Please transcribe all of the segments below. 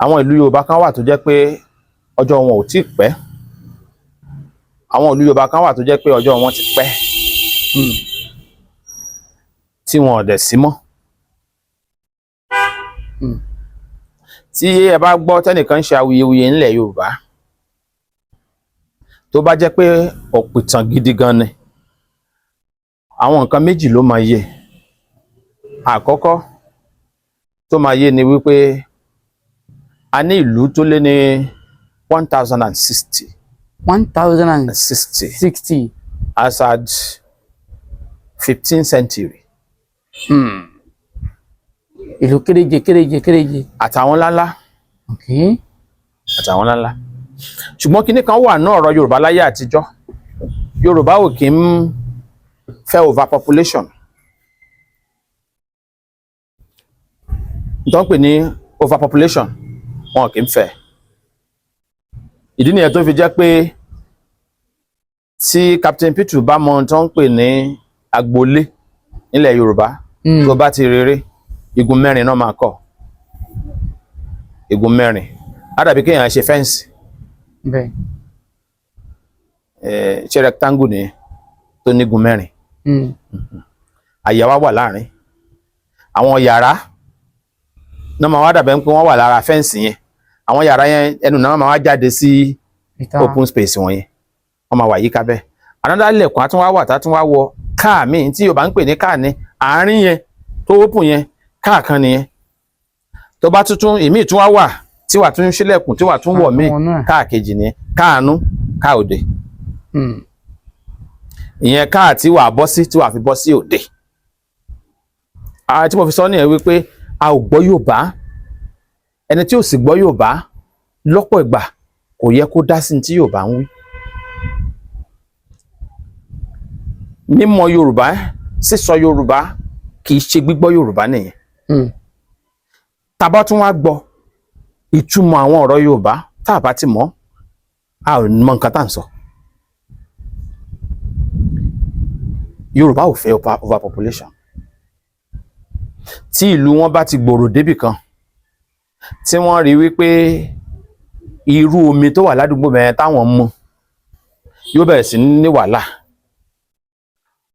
Àwọn ìlú Yorùbá kan wà tó jẹ́ pé ọjọ́ wọn ò tí ì pẹ́. Àwọn ìlú Yorùbá kan wà tó jẹ́ pé ọjọ́ wọn ti pẹ́ tí wọn ò dẹ̀ sí mọ́. Tí ẹ bá gbọ́ tẹ́nìkan ń ṣe awuyewuye ńlẹ̀ Yorùbá, tó bá jẹ́ pé òpìtàn gidi gan ni, àwọn nǹkan méjì ló máa yé. Àkọ́kọ́ tó máa yé ni wípé a ní ìlú tó lé ní 1060. 1000 and 60 60. As at 15th century. Ìlú kéréje kéréje kéréje. Àtàwọn ńláńlá. Àtàwọn ńláńlá. Ṣùgbọ́n kinní kan wà náà, ọ̀rọ̀ Yorùbá láyé àtijọ́, Yorùbá ò kí ń fẹ́ overpopulation. Tó ń pè ní overpopulation, wọn kì í fẹ́. Ìdí nìyẹn tó fi jẹ́ pé tí Captain Pitu bá mọ ohun tó ń pè ní agboolé nílẹ̀ Yorùbá, tó bá ti rere, igun mẹ́rin náà máa kọ́, igun mẹ́rin, á dàbí kéèyàn ṣe fence. Ṣe rectangle nìyẹn tó nígun mẹ́rin. Àyè wa wà láàrin àwọn yàrá náà, máa wá dàbẹ̀ pé wọ́n wà lára fence yẹn. Àwọn yàrá yẹn, ẹnu náà máa wá jáde sí ìta. Open space wọ̀nyẹn, wọ́n máa wà yíká bẹ́ẹ̀. Another lẹ̀kùn á tún wá wà tá tún wá wọ káà míì tí Yorùbá ń pè ní káà ní àárín yẹn tó open yẹn, káà kan nìyẹn. Tó bá tuntun, ìmíì tún wá wà tí wà tún ṣílẹ̀kùn tí wà tún wọ̀ míì. Àwọn náà. Káà kejì nìyẹn, káànú, káà òde. Ìyẹn káà tí wà bọ́ sí, tí wà fi bọ́ sí òde. Tí mo fi sọ nìyẹn wípé a ò gbọ́ Yorùbá. Ẹni tí ò sì gbọ́ Yorùbá lọ́pọ̀ ìgbà kò yẹ kó dá sí ní tí Yorùbá ń wí. Mímọ̀ Yorùbá, sísọ Yorùbá, kì í ṣe gbígbọ́ Yorùbá nìyẹn. Tá a bá tún wá gbọ́ ìtumọ̀ àwọn ọ̀rọ̀ Yorùbá, tá a bá ti mọ̀, a ò mọ nǹkan tá à ń sọ. Yorùbá ò fẹ́ overpopulation. Tí ìlú wọn bá ti gbòòrò débì kan, tí wọ́n rí wípé irú omi tó wà ládùúgbò mẹ́rin táwọn mú yóò bẹ̀rẹ̀ sí ní wàhálà,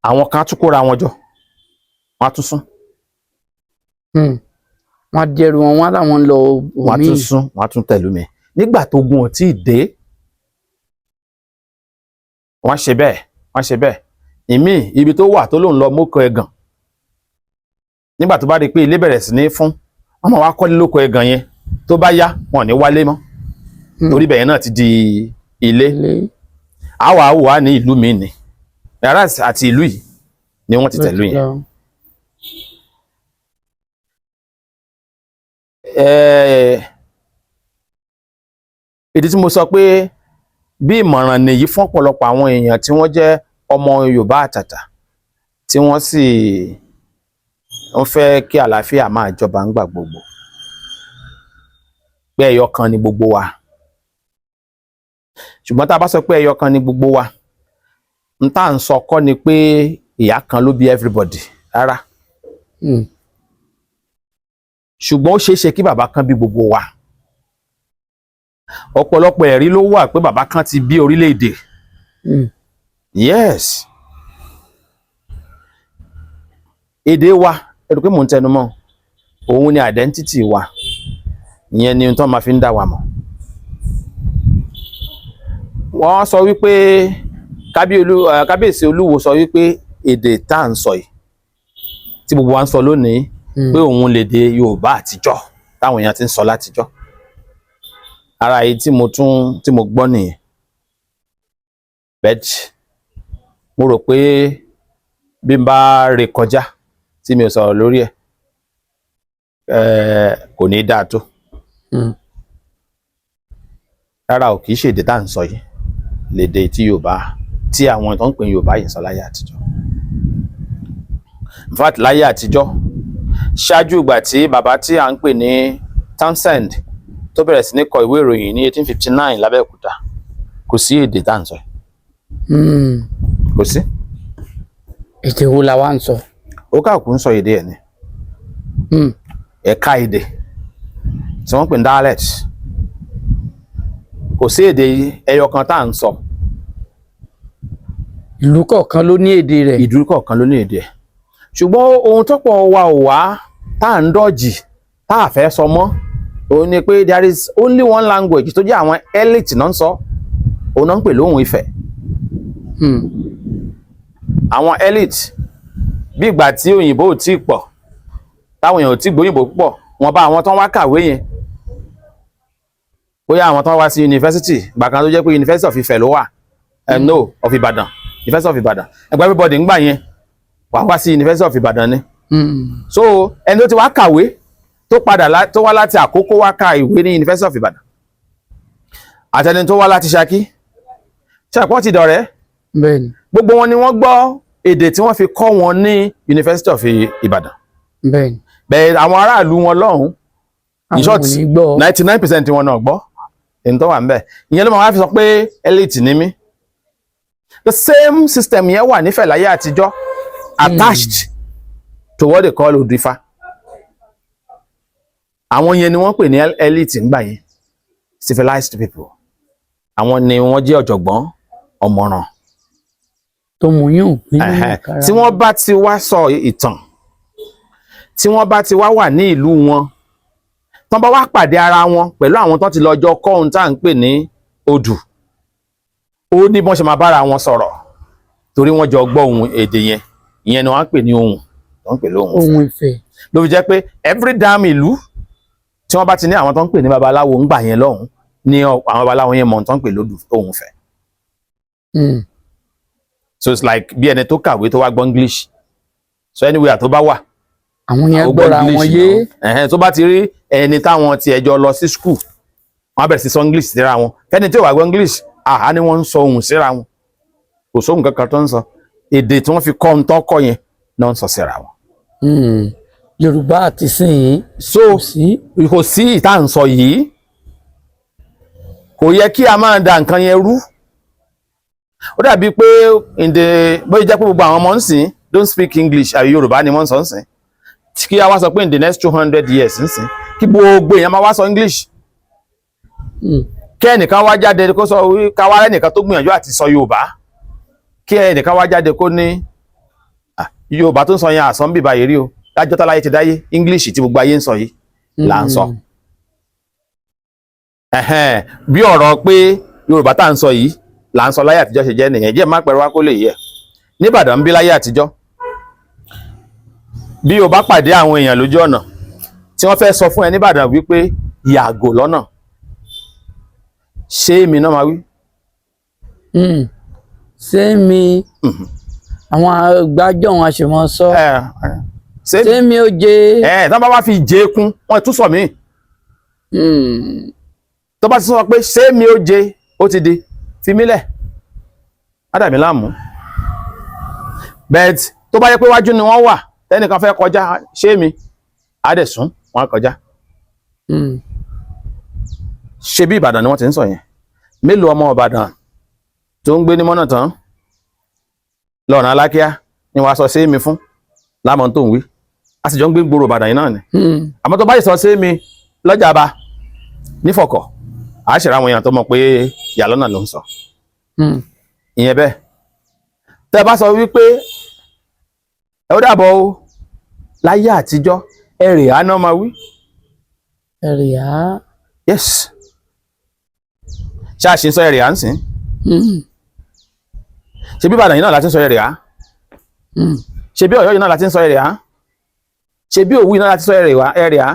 àwọn kan á tún kóra wọn jọ, wọ́n á tún sún. Wọ́n á dẹrù wọn, wọ́n á láwọn ń lọ Wọ́n á omi. tún sún, wọ́n á tún tẹ̀lú mi nígbà tó gun ò tí ì dé. Wọ́n ṣe bẹ́ẹ̀, wọ́n ṣe bẹ́ẹ̀. Ìmíì, ibi tó wà tó lóun lọ mọ́kọ ẹ̀gàn, nígbà tó bá rí i pé ilé bẹ̀rẹ̀ sí ní fún, wọ́n máa wá kọ́lé lóko ẹ̀gàn yẹn. Tó bá yá, wọn ò ní wálé mọ́, torí bẹ̀yẹn náà ti di ilé. Ilé. Àwa wà ní ìlú mi ni yàrá àti ìlú yìí ni wọ́n ti tẹ̀lú yẹn. Lọ. Ìdí tí mo sọ pé bí ìmọ̀ràn nìyí fún ọ̀pọ̀lọpọ̀ àwọn èèyàn tí wọ́n jẹ́ ọmọ Yorùbá àtàtà, tí wọ́n sì ń fẹ́ kí àlàáfíà máa jọba ńgbà gbogbo, pé ẹyọ kan ni gbogbo wa. Ṣùgbọ́n tá a bá sọ pé ẹyọ kan ni gbogbo wa, n tá à ń sọ kọ́ ni pé ìyá kan ló bí everybody rárá. Ṣùgbọ́n ó ṣeé ṣe kí bàbá kan bí gbogbo wa. Ọ̀pọ̀lọpọ̀ ẹ̀rí ló wà pé bàbá kan ti bí orílẹ̀-èdè. Yes, èdè wa, ẹ̀rù pé mò ń tẹnu mọ́ òun ni identity wa. Ìyẹn ni ohun tó máa fi ń dá wa mọ̀. Wọ́n sọ wípé kábíyèsí Olúwo sọ wípé èdè tá à ń sọ yìí, tí gbogbo wa ń sọ lónìí, pé òun lèdè Yorùbá àtijọ́ táwọn èèyàn ti ń sọ látijọ́. Ara yìí tí mo tún tí mo gbọ́ nìyẹn, but mo rò pé bí n bá ré kọjá tí mi ò sọ̀rọ̀ lórí ẹ̀, kò ní í dáa tó. Rárá o, kì í ṣe èdè tá à ń sọ yìí lédè tí Yorùbá, tí àwọn tó ń pè ní Yorùbá yìí ń sọ láyé àtijọ́. In fact, láyé àtijọ́, ṣáájú ìgbà tí bàbá tí à ń pè ní Townsend tó bẹ̀rẹ̀ sí ní kọ ìwé ìròyìn ní 1859 l'Abẹ́òkúta, kò sí èdè tá à ń sọ yìí. Kò sí. Èdè wo la wá ń sọ? Ó kàkú ń sọ èdè ẹ̀ ni. Ẹ̀ka èdè Tí wọ́n ń pè ní dialect. Kò sí èdè ẹyọ kan tá à ń sọ. Ìlú kọ̀ọ̀kan ló ní èdè rẹ̀. Ìlú kọ̀ọ̀kan ló ní èdè ẹ̀, ṣùgbọ́n ohun tó pọ̀ wa ò wá tá à ń dọ̀jì tá à fẹ́ sọ mọ́ òun ni pé there is only one language tó jẹ́ àwọn elite náà ń sọ, òun náà ń pè lóhùn Ifẹ̀. Àwọn elite, bí ìgbà tí òyìnbó ò tí ì pọ̀, táwọn èèyàn ò tí gbóyìnbó púpọ̀, wọn bá àwọn tó ń wá kàwé yẹn, bóyá àwọn tó ń wá sí yunifásitì ìgbà kan tó jẹ́ pé University of Ifẹ̀ ló wà, no, of Ibadan, University of Ibadan. Ẹgbẹ́ everybody ńgbà yẹn wà wá sí University of Ibadan ni. So ẹni tó ti wá kàwé tó padà tó wá láti Àkókó wá ka ìwé ní University of Ibadan àtẹni tó wá láti Ṣakí, ṣàpọ̀ ti dọ̀rẹ́. Bẹ́ẹ̀ni. Gbogbo wọn ni wọ́n gbọ́ èdè tí wọ́n fi kọ́ wọn ní University of Ibadan. Bẹ́ẹ̀ àwọn aráàlú wọn lọ́hùn, in Àwọn short, ò ní gbọ́. 99% wọn náà gbọ́ èyí tó wà ńbẹ̀. Ìyẹn ló máa wá fi sọ pé elite ni mí. The same system yẹn wà nífẹ̀ẹ́ láyé àtijọ́, attached to what they call Odù Ifá. Àwọn yẹn ni wọ́n pè ní elite ńgbà yẹn, civilized people. Àwọn ni wọ́n jẹ́ ọ̀jọ̀gbọ́n, ọ̀mọ̀ràn. Tó mú yún nínú Ẹ̀hẹ́n. Tí wọ́n bá ti wá sọ ìtàn, tí wọ́n bá ti wá wà ní ìlú wọn, tán bá wá pàdé ara wọn pẹ̀lú àwọn tó ti lọ jọ kọ́ ohun tá à ń pè ní odù, ó ní bọ́n ṣe máa bára wọn sọ̀rọ̀, torí wọ́n jọ gbọ́ ohun èdè yẹn. Ìyẹn ni wọ́n á pè ní ohun tó ń pè lóhùn Ohun Ifẹ̀. Ló fi jẹ́ pé every damn ìlú tí wọ́n bá ti ní àwọn tó ń pè ní babaláwo ńgbà yẹn lọ́hùn ní àwọn babaláwo yẹn mọ̀ ohun tó ń pè lódù ohun Ifẹ̀. So it's like bí ẹni tó kàwé tó wá gbọ́ English. So anywhere tó bá wà, Àwọn yẹn ó gbọ́ gbọ́ra English wọn yé. náà. Ẹ̀hẹ́n, tó bá ti rí ẹni táwọn ti ẹjọ́ lọ sí school, wọ́n á bẹ̀rẹ̀ sí sọ English síra wọn. Fẹ́ni tí ò wá gbọ́ English, àhá ni wọ́n ń sọ ohùn síra wọn. Kò sóhun kankan tó ń sọ, èdè tí wọ́n fi kọ́ ohun tó kọ́ yẹn náà ń sọ síra wọn. Yorùbá àti sìn So kò sí. Kò sí ìta ń sọ yìí, kò yẹ kí a máa da nǹkan yẹn rú. Ó dàbí pé in the bóyá jẹ́ pé gbogbo àwọn ọmọ ń sìn don't speak English, àbí Yorùbá ni wọ́n ń sọ ń sìn, kí a wá sọ pé in the next 200 years ń sìn, kí gbogbo èèyàn máa wá sọ English, kí ẹnìkan wá jáde kó sọ ká wá rẹ́nìkan tó gbìyànjú àti sọ Yorùbá, kí ẹnìkan wá jáde kó ní, "Ah, Yorùbá tó ń sọ yẹn àsán bíbá yìí rí o, lájọ́ táláyé ti dáyé, English tí gbogbo ayé ń sọ yìí là ń sọ." Ẹ̀hẹ́n, bí ọ̀rọ̀ pé Yorùbá tá à ń sọ yìí là ń sọ láyé àtijọ́ ṣe jẹ́ nìyẹn. Jẹ́ má pẹ̀rọ wá kó lè yẹ. Níbàdàn ń bí láyé àtijọ́, bí o bá pàdé àwọn èèyàn lójú ọ̀nà tí wọ́n fẹ́ sọ fún ẹ níbàdàn wípé yàgò lọ́nà, ṣé èmi náà máa wí? Ṣé mi àwọn gbájọ́ wọn a ṣe mọ́ sọ. Ẹ, ṣé Ṣé mi ò jẹ. Ẹ tán bá wá fi jẹ kún, wọ́n tún sọ mí. Tó bá ti sọ pé ṣé mi ó jẹ, ó ti di fi mí lẹ̀, má dà mí láàmú. But tó bá yẹ pé wájú ni wọ́n wà, tẹ́nìkan fẹ́ kọjá, ṣé mi á dẹ̀ sún wọ́n á kọjá. Ṣe bí Ìbàdàn ni wọ́n ti ń sọ yẹn. Mélòó ọmọ Ìbàdàn tó ń gbé ní mọ́nà tán lọ́nà Alákíá ni wàá sọ ṣé mi fún lámọ̀ tó ń wí, a sì jọ ń gbé gbòòrò Ìbàdàn yìí náà ni. Àmọ́ tó bá yìí sọ ṣé mi lọ́jà bá nífọ̀kọ̀, a ṣe ra àwọn èèyàn tó mọ̀ pé ìyàlọ́nà ló ń sọ. Ìyẹn bẹ́ẹ̀. Tẹ́ bá sọ wípé ẹ ó dàbọ̀ o, láyé àtijọ́, ẹ̀rì àná máa wí. Ẹ̀rì á. Yes, ṣáà ṣe ń sọ ẹ̀rì à ń sìn? Ṣe bí Ìbàdàn yìí náà láti ń sọ ẹ̀rì á? Ṣe bí Ọ̀yọ́ yìí náà láti ń sọ ẹ̀rì á? Ṣe bí Òwu yìí náà láti sọ ẹ̀rì wá, ẹ̀rì á?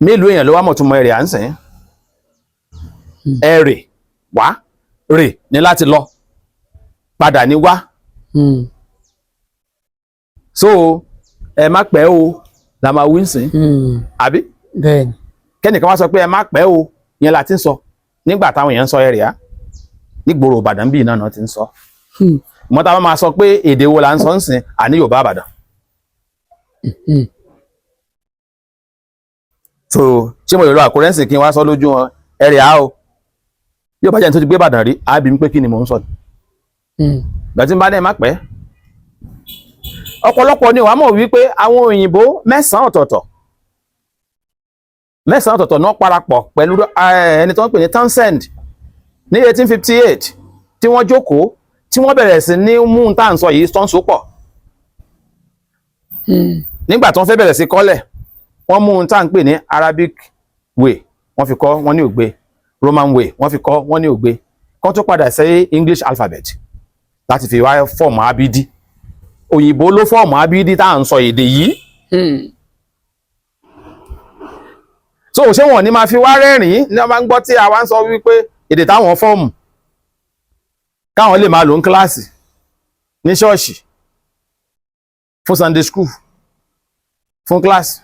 Mélòó èèyàn ló wá mọ̀ tún mọ ẹ̀rì à ń sìn? Ẹ̀rì wá, rè ní láti lọ, padà ní wá. So ẹ má pẹ́ o la máa wí ń sìn, àbí? Bẹ́ẹ̀ni. Kẹ́nìkan wá sọ pé ẹ má pẹ́ o yẹn la ti ń sọ nígbà táwọn èèyàn ń sọ ẹ̀rì á nígboro Ìbàdàn bíi náà ti ń sọ. Mọ́ tá a bá máa sọ pé èdè wo la ń sọ ń sìn, àní Yorùbá Ìbàdàn. So ṣé mo lè lọ Àkúrẹ́ ń sìn kí n wá sọ lójú wọn ẹ̀rì á o? Yóò bá jẹ́ ní tó ti gbé Ìbàdàn rí, á bí mi pé kí ni mò ń sọ. Ìgbà tí n bá ní ẹ má pẹ́, ọ̀pọ̀lọpọ̀ ni wàá mọ̀ wípé àwọn òyìnbó mẹ́sàn-án ọ̀tọ̀ọ̀tọ̀ Mẹ́sàn-án ọ̀tọ̀ọ̀tọ̀ náà parapọ̀ pẹ̀lú ẹni tó ń pè ní Townsend ní 1858, tí wọ́n jókòó, tí wọ́n bẹ̀rẹ̀ sí ní mú un tá à ń sọ yìí tó ń so pọ̀. Nígbà tí wọ́n fẹ́ bẹ̀rẹ̀ sí kọ́lẹ̀, wọ́n mú un tá à ń pè ní Arabic way, wọ́n fi kọ́, wọ́n ní ògbé. Roman way, wọ́n fi kọ́, wọ́n ní ògbé. Kọ́ tó padà sí English alphabet láti fi wá form abidi. Òyìnbó ló form abidi tá à ń sọ èdè yìí. So ṣé wọn ní máa fi wá rẹ́rìn-ín ní wọ́n bá ń gbọ́ tí a wá ń sọ wípé èdè táwọn form káwọn lè máa lò ní kíláàsì, ní ṣọ́ọ̀ṣì, fún Sunday school, fún kíláàsì,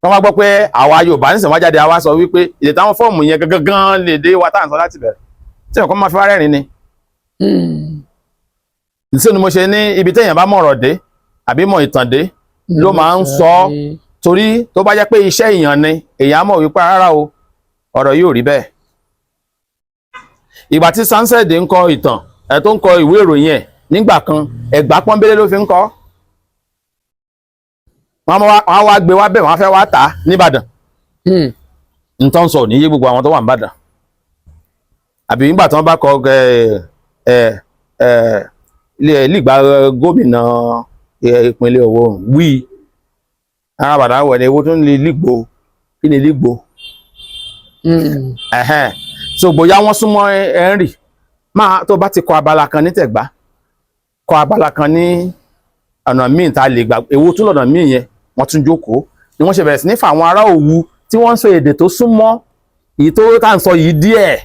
wọ́n wá gbọ́ pé àwa Yorùbá nísìnyí wá jáde, àwa sọ wípé èdè táwọn form yẹn gangan gan lè dé wa tá à ń sọ láti bẹ̀rẹ̀, tí nǹkan máa fi wá rẹ́rìn ni. Ìṣe ni mo ṣe ní ibi téèyàn bá mọ̀rọ̀ dé àbí mọ̀ ìtàn dé ló máa ń sọ ọ́, torí tó bá jẹ́ pé iṣẹ́ èèyàn ni, èèyàn á mọ̀ wípé rárá o, ọ̀rọ̀ yóò rí bẹ́ẹ̀. Ìgbà tí Townsend ń kọ ìtàn ẹ̀, tó ń kọ ìwé ìròyìn ẹ̀ nígbà kan, Ẹ̀gbá pọ́nbélé ló fi ń kọ. Wọ́n á wá gbé wá bẹ́ẹ̀, wọ́n á fẹ́ wá tà á nìbàdàn. Nǹkan sọ ò ní yé gbogbo àwọn tó wà nìbàdàn. Àbí nígbà tí wọ́n bá kọ ẹ ẹ ẹ lìgbà gómìnà ìpínlẹ̀ Ọ̀wọ̀ Oòrùn wí ara bàdà wẹ̀ ní ewu tó ń lè lígbó, kí ni lígbó? Ẹ̀hẹ́n. So bóyá wọ́n súnmọ́ Henry máa tó bá ti kọ abala kan ní Tẹ̀gbá, kọ abala kan ní ọ̀nà míì tá a lè gbà, èwo tún lọ́nà míì yẹn? Wọ́n tún jókòó ni wọ́n ṣe bẹ̀rẹ̀ sí ní fa àwọn ará Òwu tí wọ́n ń sọ èdè tó súnmọ́ èyí tó tá à ń sọ yìí díẹ̀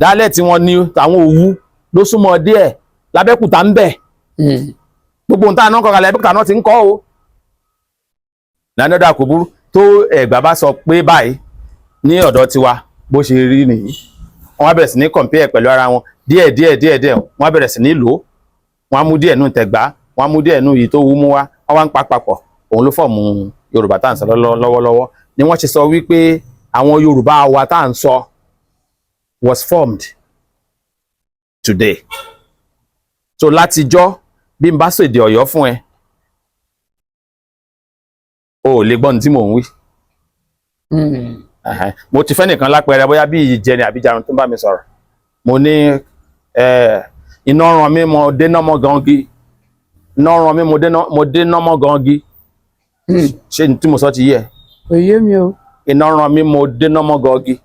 dálẹ̀ tí wọ́n ní àwọn Òwu ló súnmọ́ díẹ̀ l'Abẹ́òkúta ń bẹ̀. Gbogbo nǹkan náà kọkànlá Abẹ́òkúta náà ti ń kọ́ o lánàá. Kò burú tó Ẹ̀gbá bá sọ pé báyìí ní ọ̀dọ̀ tiwa, bó ṣe rí nìyí. Wọ́n á bẹ̀rẹ̀ sí ní compare pẹ̀lú ara wọn díẹ̀ díẹ̀ díẹ̀ díẹ̀. Wọ́n á bẹ̀rẹ̀ sí ní lò ó. Wọ́n á mú díẹ̀ nù Tẹ̀gbá, wọ́n á mú díẹ̀ nù yìí tó wú mú wá, wọ́n wá ń pa papọ̀. Òun ló form Yorùbá tá à ń sọ lọ́wọ́lọ́wọ́. Ni wọ́n ṣe sọ wípé àwọn Yorùbá wa tá à ń sọ was formed today. So látijọ́, bí n bá sọ èdè Ọ̀yọ́ fún ẹ, o ò lè gbọ́ ní tí mò ń wí. Ẹ̀hẹ́n. Mo ti fẹ́ nìkan lápẹẹrẹ, bóyá bí ìjẹni àbí jarun tó ń bá mi sọ̀rọ̀, mo ní iná ràn mí, mo dénà mọ́ gangi. Iná ràn mí, mo dénà mọ́ gangi. Ṣé ní tí mo sọ ti yé ẹ? Kò yé mi o. Iná ràn mí, mo dénà mọ́ gangi.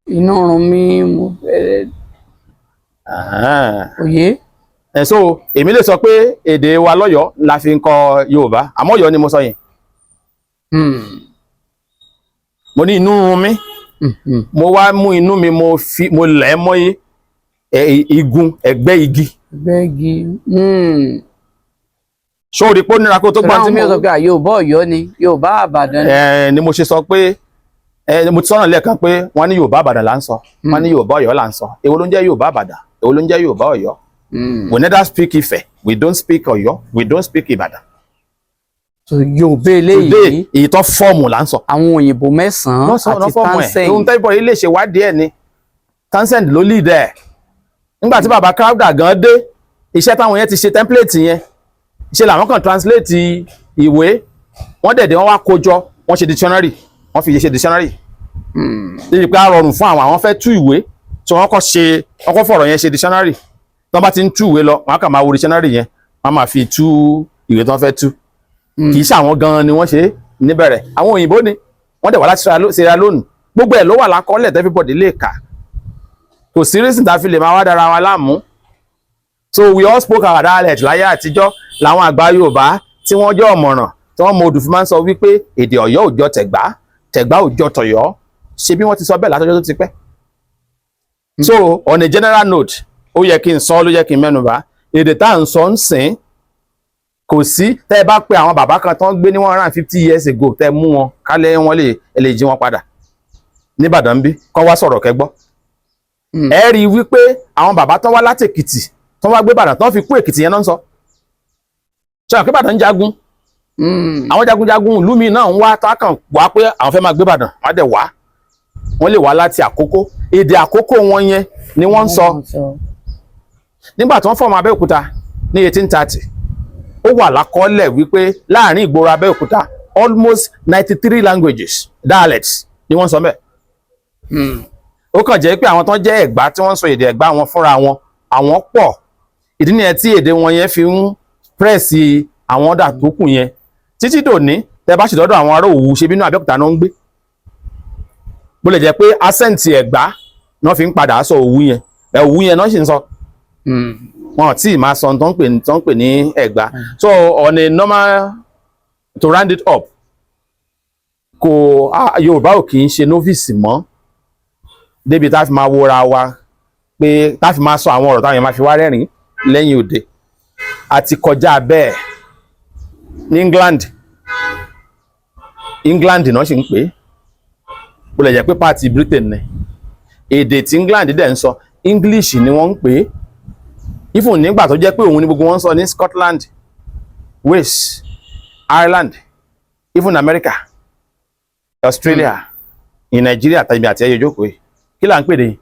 Iná run mi, mo fẹ́. Ẹ̀hẹ́n. Kò yé. Ẹ̀ so èmi lè sọ pé èdè wa lọ́yọ̀ọ́ la fi ń kọ Yorùbá, àmọ́ Ọ̀yọ́ ni mo sọ yẹn. Mo ní inú run mí, mo wá mú inú mi, mo fi mo lẹ̀ mọ́ igun ẹ̀gbẹ́ igi. Bẹ́ẹ̀gì. Ṣó o rí pé ó nira kó tó gbọ́n Ṣé tí mi mo sọ pé Yorùbá Ọ̀yọ́ ni, Yorùbá Àbàdàn ni. Ẹ ni mo ṣe sọ pé ẹ mo ti sọ̀rọ̀ lẹ́ẹ̀kan pé wọ́n ní Yorùbá Àbàdàn là ń sọ, wọ́n ní Yorùbá Ọ̀yọ́ là ń sọ. Èwo ló ń jẹ́ Yorùbá Àbàdàn? Èwo ló ń jẹ́ Yorùbá Ọ̀yọ́? We neither speak Ifẹ̀, we don't speak Ọ̀yọ́, we don't speak Ìbàdàn. So Yorùbá Today, eléyìí, èyí tó form là ń sọ. Àwọn òyìnbó mẹ́sàn-án Wọ́n sọ àti ọ̀nà form ẹ̀. Townsend. Ohun tẹ́bọ̀ yìí lè ṣe wádìí ẹ̀ ni Townsend ló lead ẹ̀. Nígbà tí bàbá Crowther gan dé, iṣẹ́ táwọn yẹn ti ṣe, template yẹn ṣe làwọn kan translate ìwé wọ́n dẹ̀dẹ̀, wọ́n wá kójọ, wọ́n ṣe dictionary, wọ́n fi ṣe dictionary níbi pé á rọrùn fún àwọn fẹ́ tú ìwé tí wọ́n kọ́ ṣe, wọ́n kọ́ fọ̀rọ̀ yẹn ṣe dictionary. Tí wọ́n bá ti ń tú ìwé lọ, wọ́n á kàn máa wo dictionary yẹn, wọ́n á máa fi tú ìwé tí wọ́n fẹ́ tú. Kì í ṣe àwọn gan-an ni wọ́n ṣe níbẹ̀rẹ̀, àwọn òyìnbó ni wọ́n dẹ̀ wá láti Sierra Leone. Gbogbo ẹ̀ ló wà lákọọ́lẹ̀ everybody lè kà. Kò sí reason tá a fi lè máa wá dára wa láàmú. So we all spoke our dialect láyé àtijọ́. Làwọn àgbà Yorùbá tí wọ́n jẹ́ ọ̀mọ̀ràn, tí wọ́n mọ odù, fi máa ń sọ wípé èdè Ọ̀yọ́ ò jọ Tẹ̀gbá, Tẹ̀gbá ò jọ tọ̀yọ́. Ṣe bí wọ́n ti sọ bẹ́ẹ̀ látọjọ́ tó ti pẹ́. So on a general note, ó yẹ kí n sọ, ló yẹ kí n mẹ́nubà èdè tá à ń sọ ń sìn. Kò sí, tẹ́ ẹ bá pe àwọn bàbá kan tó ń gbé ní 150 years ago, tẹ́ ẹ mú wọn kálẹ̀, wọn lè ẹ lè jí wọn padà nìbàdàn bí kọ́ wá sọ̀rọ̀ kẹ́gbọ́. Ẹ rí i wípé àwọn bàbá tó wá láti Èkìtì, tó wá gbé Ìbàdàn, tó fi kú, Èkìtì yẹn náà ń sọ. Ṣé àwọn pé Ìbàdàn ń jagun? Àwọn jagunjagun ìlú mi náà ń wá tá kàn wá pé àwọn fẹ́ máa gbé Ìbàdàn, wọ́n á dẹ̀ wá. Wọ́n lè wá láti Àkókó. Èdè Àkókó wọn yẹn ni wọ́n ń sọ nígbà tí wọ́n form Abẹ́òkúta ní 1830. Ó wà lákọọ́lẹ̀ wípé láàrin ìgboro Abẹ́òkúta, Almost 93 languages, dialects ni wọ́n sọ mẹ́. Ó kàn jẹ́ pé àwọn tó ń jẹ́ Ẹ̀gbá, tí wọ́n ń sọ èdè Ẹ̀gbá wọn fúnra wọn, àwọn pọ̀. Ìdí nìyẹn tí èdè wọn yẹn fi ń press àwọn ọ̀dà tó kù yẹn títí dòní. Tẹ bá ṣètọ́dọ̀ àwọn ará Òwu, ṣe bínú Abẹ́òkúta náà ń gbé, bó lè jẹ́ pé accent Ẹ̀gbá náà fi ń padà sọ Òwu yẹn, ẹ̀ Òwu yẹn náà sì ń sọ. Wọn ò tí ì máa sọ tó ń pè ní Ẹ̀gbá. So on a normal, to round it up, kò Yorùbá ò kì í ṣe novice mọ́ débi tá a fi máa wora wa pé tá a fi máa sọ àwọn ọ̀rọ̀ táwọn èèyàn máa fi wá rẹ́rìn lẹ́yìn òde. Àti kọjá bẹ́ẹ̀. Ní England, England náà sì ń pè é, bó lè jẹ́ pé part Britain ni. Èdè tí England dẹ̀ ń sọ, English ni wọ́n ń pè é, even nígbà tó jẹ́ pé òun ni gbogbo wọn ń sọ ní Scotland, Wales, Ireland, even America, Australia, ní Nàìjíríà tàbí àti ẹyọ ìjókòó yìí. Kí là ń pè dé?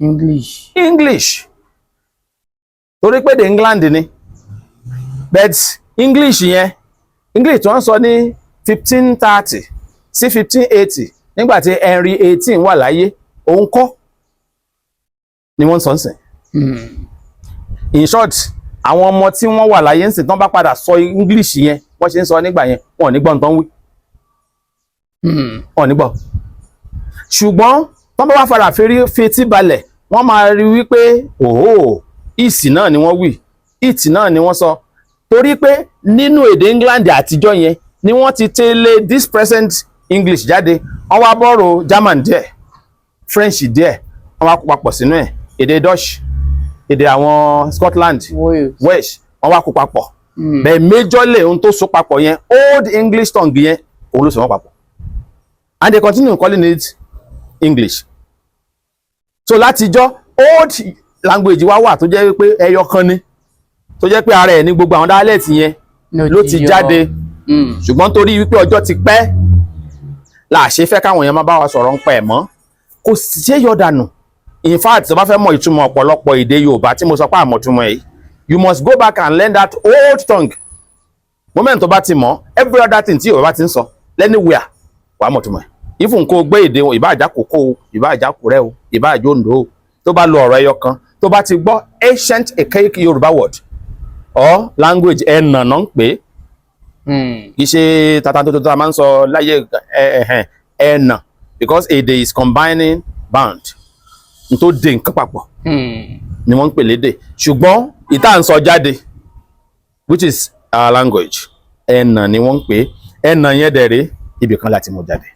English. English, torí pé èdè England ni. But English yẹn, English tí wọ́n sọ ní 1530 sí 1580, nígbà tí Henry 18 wà láyé, òun kọ́ ni wọ́n ń sọ ń sìn. In short, àwọn ọmọ tí wọ́n wà láyé ń sìn, tán bá padà sọ English yẹn wọ́n ṣe ń sọ nígbà yẹn, wọn ò ní gbọ́ nǹkan wí. Wọn ò ní gbọ́. Ṣùgbọ́n tán bá wá fara fetí balẹ̀, wọ́n máa rí wípé òhò, ìsì náà ni wọ́n wí, ìtì náà ni wọ́n sọ, torí pé nínú èdè England àtijọ́ yẹn ni wọ́n ti tẹ́lẹ̀ this present English jáde. Wọ́n wá borrow German díẹ̀, French díẹ̀, wọ́n wá kó papọ̀ sínú ẹ̀, èdè Dutch, èdè àwọn Scotland, Wales. Welsh, wọ́n wá kó papọ̀. Bẹ́ẹ̀ majorly, ohun tó so papọ̀ yẹn, Old English tongue yẹn, òun ló so wọ́n papọ̀, and they continue calling it English. So látijọ́, old language wa wà tó jẹ́ pé ẹyọ kan ni, tó jẹ́ pé ara ẹ̀ ní gbogbo àwọn dialect yẹn ló ti yọ. jáde. Ṣùgbọ́n torí wípé ọjọ́ ti pẹ́ là ṣe fẹ́ káwọn èèyàn máa bá wa sọ̀rọ̀ ń pa ẹ̀ mọ́, kò sì ṣe yọ dànù. In fact, tó bá fẹ́ mọ ìtumọ̀ ọ̀pọ̀lọpọ̀ èdè Yorùbá tí mo sọ pé àmọ̀túmọ̀ yìí, you must go back and learn that old tongue. Moment tó bá ti mọ̀, every other thing tí Yorùbá ti ń sọ anywhere, wàá mọ̀ túmọ̀ ẹ̀. Even kó o gbé èdè wọn, ìbá àjàkókò o, ìbá àjàkúrẹ́ o, ìbá àjò Oǹdó o, tó bá lo ọ̀rọ̀ ẹyọ kan, tó bá ti gbọ́ ancient archaic Yorùbá word or language, ẹ̀nà náà ń pè é. Kì í ṣe tata tó tó a máa ń sọ láyé ẹ̀nà, because èdè is combining band n tó de nǹkan papọ̀ ni wọ́n ń pè lédè. Ṣùgbọ́n ìta ń sọ jáde, which is our language, ẹ̀nà ni wọ́n ń pè é. Ẹ̀nà yẹn dẹ̀ rèé, ibì kan láti mú jáde.